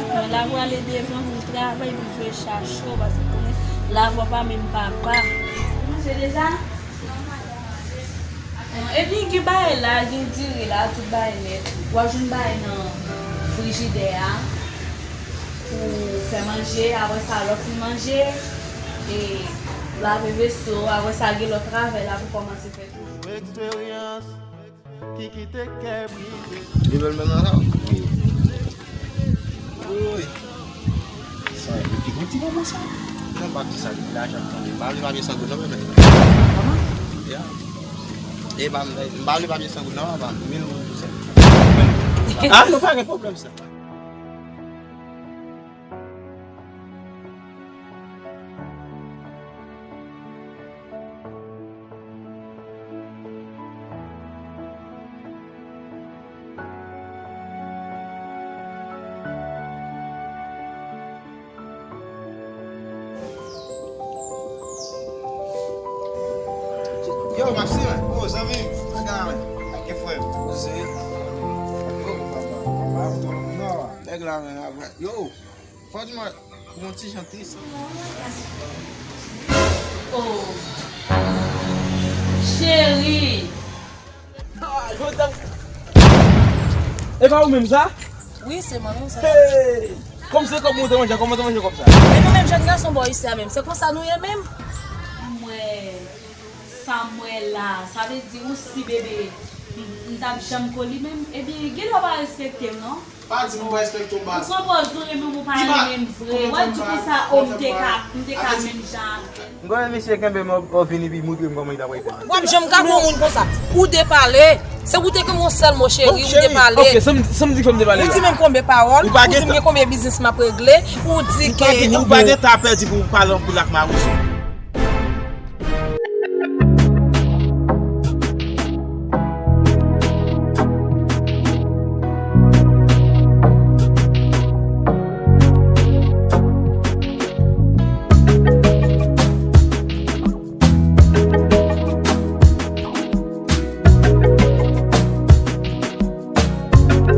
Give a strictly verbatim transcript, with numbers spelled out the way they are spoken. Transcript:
Mwen la pou ale devan pou m travay, pou jwe chacho, paske konnen lavwa pa menm papa. Ou manje deja? Epi gen bagay la, gen diri la, tout bagay nèt. W ap jwenn bagay nan frijidè a pou fè manje, apre sa lè w fin manje, e lave veso, apre sa gen lòt travay la pou kòmanse fè tou. Eksperyans ki kite kè brize. Li bèl menm nan sa? Wi. Wi. Sa, li pi gwo ti bonbon sa. Non, pa di sa, li lajan tonbe. M pa vle papye san goud non, bebe. Kòman? Ya. E pa m, m pa vle papye san goud non, pa m. Mil goud pou sa. Ah, nou pa gen pwoblèm sa. Yo, Maxime, oh, zanmi m, sa gen la, men? Ake frè m, poze. Oh, papa, papa, papa, non. Nèg la, men, apre, yo, Fatima, ou yon ti jan tris. Oh, cheri. Ah, yo, dan- E pa ou menm sa? Wi, se mwen menm sa. Hey! Kòm se kòm ou te manje, kòman te manje kòm sa? E nou menm jèn gason bò isi a menm, se konsa nou ye menm? Mwen, sa m wè la, sa vle di ou si bebe, m, m t ap janm ko li menm, ebyen, gen lè w pa respekte m, non? Pa di m ou pa respekte w, baz. Ou pran pòz ou renmen m, ou pa renmen m vre. W ap di konsa, o, m te ka, m te ka menm jan avè l. M konnen misye kenbe m, w ap vin epi montre m kòman li t ap rete. W ap janm ka gon moun konsa. Ou depale. Se ou te gen yon sèl mo, cheri, ou depale. Ok, sa m, sa m di fò m depale la. Ou di menm konbyen pawòl, ou di m gen konbyen biznis m ap regle, ou di ke ou pa gen tan pèdi pou w pale anpil ak Marisol.